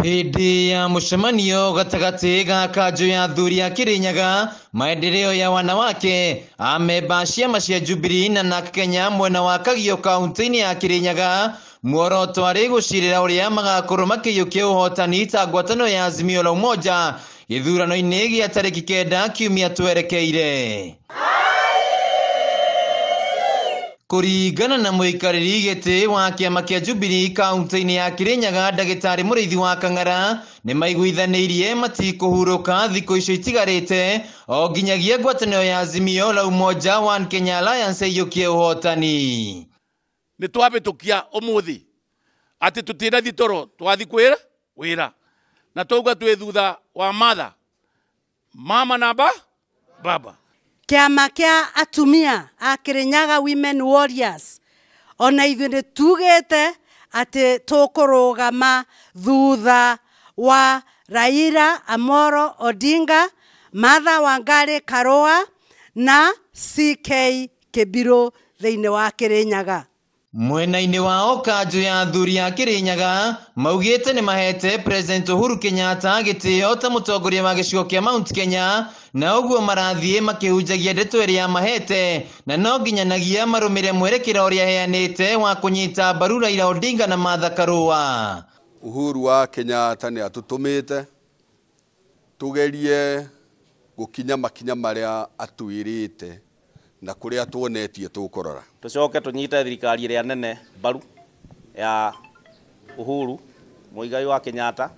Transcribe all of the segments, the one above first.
Hĩndĩ ya mũcemanio gatagatĩ ga kanjũ ya athuri a Kirinyaga, maendeleo ya wanawake, amemba a ciama cia Jubilee na NARC Kenya mwena wa Kagio kaunti-inĩ ya Kirinyaga, muoroto arĩ gũcirĩra ũrĩa magakorwo makĩiyũkia ũhotani ta ngwatanĩro ya Azimio la Umoja gĩthurano-inĩ gĩa tarĩki 9 kiumia twerekeire. Kũringana na mũikarĩri gĩtĩ wa kĩama kĩa Jubilee kaunti-inĩ ya Kirinyaga ndagĩtarĩ Mũrĩithi wa Kang'ara nĩ maiguithanĩirie matikũhurũka thikũ icio itigarĩte o nginyagia ngwatanĩro ya Azimio la Umoja One Kenya Alliance ĩiyũkie ũhotani. Nĩ twahĩtũkia ũmũthĩ atĩ tũtinathiĩ toro twathiĩ kwĩra wĩra na twauga twĩ thutha wa Martha mama na baba. Kĩama kĩa atumia a Kirinyaga Women Warriors ona ithuĩ nĩ tugĩte atĩ tũkũrũgama thutha wa Raila Amolo Odinga, Martha Wangari Karua na CK Kibiru thĩinĩ wa Kirinyaga. Mwena-inĩ wao kanjũ ya athuri a Kirinyaga maugĩte nĩ mahete President Uhuru Kenyatta gĩtĩo ta mũtongoria wa gĩcigo kĩa Mount Kenya na ũguo marathiĩ makĩhunjagia ndeto ĩrĩa mahete na no nginyanagia marũmĩre mwerekera ũrĩa aheanĩte wa kũnyita mbaru Raila Odinga na Martha Karua. Uhuru wa Kenyatta nĩ atũtũmĩte tugerie gũkinya makinya marĩa atwĩrĩte na kuria tuonetie tukorora. Tucoke tunyite thirikari ĩrĩa nene mbaru ya Uhuru Muigai wa Kenyatta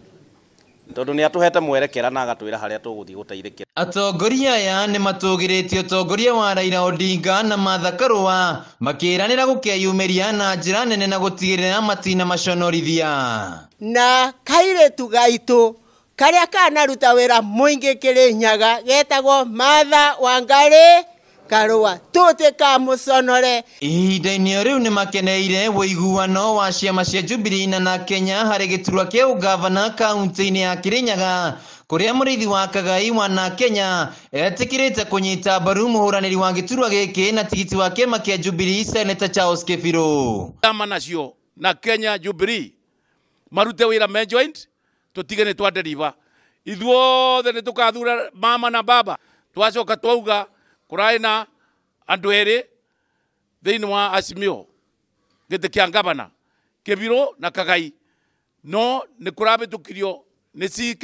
tondu ni atuhete mwerekera na agatwira haria tuguthii guteithĩkĩra. Atongoria aya nĩ matũgĩrĩtie ũtongoria wa Raila Odinga na Martha Karua makĩranĩra gũkeyumĩria na njĩra nene na gũtigĩrĩra matina maconorithia. Na kairĩtu gaitũ karĩa kanaruta wĩra mũingĩ Kirinyaga getagwo Martha Wangari Karua tũtikamuconore. Ihinda-inĩ rĩu nĩ makeneire ũiguano wa ciama cia Jubilee na NARC Kenya harĩ gĩturwa kĩa ũgavana kaunti-inĩ ya Kirinyaga kũrĩa Mũrĩithi wa Kagai wa NARC Kenya etĩkĩrĩte kũnyita mbaru mũhũranĩri wa gĩturwa gĩkĩ na tigiti wa kĩama kĩa Jubilee Senator Charles Kibiru. Chama nacio na Kenya Jubilee marute wĩra me joint tũtige nĩ twaderiva ithuothe nĩ tũkathura mama na baba twacoka twauga kũraĩ na andũ erĩ thĩinĩ wa Azimio gĩtĩ kĩa ngavana Kibiru na Kagai no nĩ kũrahĩtũkirio nĩ CK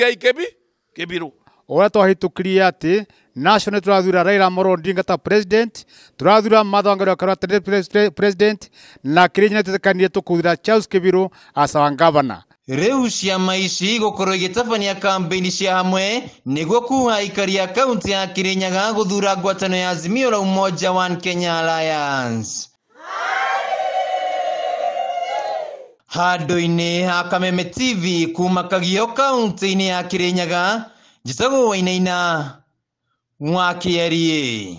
Kibiru. Ũrĩa twahĩtũkirie atĩ national tũrathura Raila Amolo Odinga ta president, tũrathura Martha Wangari Karua ta president na Kirinyaga nĩtwetĩkanire tũkũthura Charles Kibiru as our governor. Rĩu ciama ici gũkorwo igĩtabania kambĩini cia hamwe nĩguo kuha aikari a kaunti ya Kirinyaga gũthura ngwatanĩro ya Azimio la Umoja One Kenya Alliance. Handũ-inĩ ha Kameme TV kuma Kagio kaunti-inĩ ya Kirinyaga, njĩtagwo Wainaina wa Kĩerie.